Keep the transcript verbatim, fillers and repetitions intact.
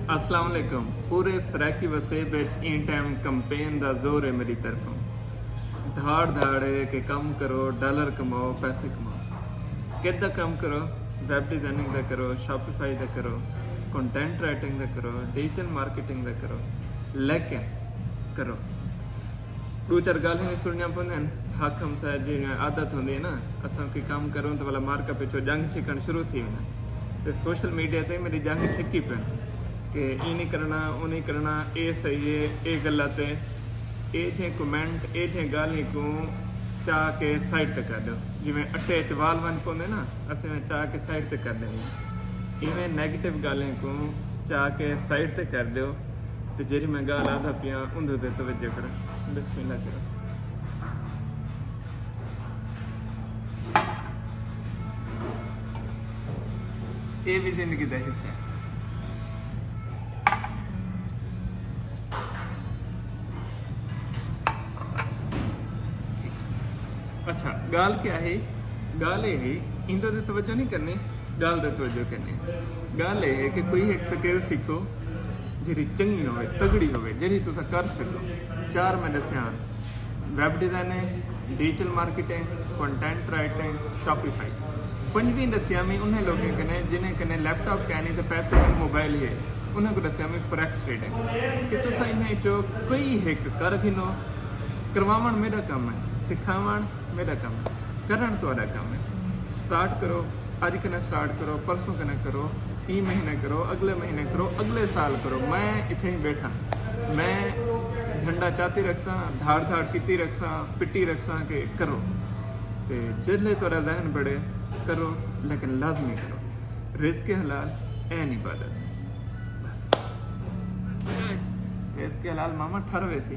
السلام علیکم۔ پورے سرائیکی وسیب وچ ایں ٹائم کمپین دا زور ہے میری طرفوں۔ دھاڑ دھاڑ ہے کہ کم کرو، ڈالر کماؤ، پیسے کماؤ۔ کت دا کم کرو؟ ویب ڈیزائننگ دا کرو، شاپیفائی دا کرو، کنٹینٹ رائٹنگ دا کرو، ڈیجیٹل مارکیٹنگ دا کرو، لیکن کرو۔ ݙو چار ڳالھیں وی سݨݨیاں پوندین۔ حق ہمسائے جیویں عادت ہوندی ہے نا، اساں کوئی کم کروں تاں ولا مارکا پچھوں ڄنگ چھکݨ شروع تھی ویندن۔ تے سوشل میڈیا تے میݙی ڄنگ چھکی پن کہ ایں نہیں کرݨا، اوں نہیں کرݨا، اے صحیح ہے، اے غلط ہے۔ اے جھیں کمنٹ، اے جھیں ڳالھیں کوں چا کے سائیڈ تے کر ݙیو۔ جیویں اٹے اچ وال ونڄ پوندے نا، اسیں میں چا کے سائیڈ تے کر ݙیندے۔ ایویں نیگیٹو ڳالھیں کوں چا کے سائیڈ تے کر ݙیو۔ تے جیڑھی میں ڳالھ آہدا پیاں، اوندے تے توجہ کرو۔ بسم اللہ کرو۔ اے وی زندگی دا حصہ ہے۔ اچھا، ڳالھ کیا ہے؟ ڳالھ اے ہے، ایندے تے توجہ نہیں کرنی، ڳالھ تے توجہ کرنی۔ ڳالھ اے ہے کہ کوئی ہک سکل سکھو، جیڑھی چنڳی ہووے، تگڑی ہووے، جیڑھی تساں کر سڳو۔ چار میں ݙسیاں، web designing, digital marketing, content writing, Shopify. پنجویں ݙسیاں میں انہیں لوگوں کنے جنہیں کنے لیپ ٹاپ کائنی تے پیسے ہن، موبائل ہے، انہیں کو ݙسیاں میں فوریکس ٹریڈنگ۔ کہ تساں انہیں چو کوئی ہک کر گھنو، کرواوݨ میݙا کم ہے، سکھاوݨ میݙا کم ہے، کرݨ تہاݙا کم ہے۔ سٹارٹ کرو، اڄ کنے سٹارٹ کرو، پرسوں کنے کرو، ایں مہینے کرو، اڳلے مہینے کرو، اڳلے سال کرو۔ میں اتھے ہی ٻیٹھاں، میں جھنڈا چاتی رکھساں، دھاڑ دھاڑ کیتی رکھساں، پٹی رکھساں کہ کرو۔ تے جیڑھلے تہاݙا ذہن بڑے، کرو، لیکن لازمی کرو۔ رزق حلال، عین عبادت۔ بس۔ رزق حلال ماما ٹھر ویسی۔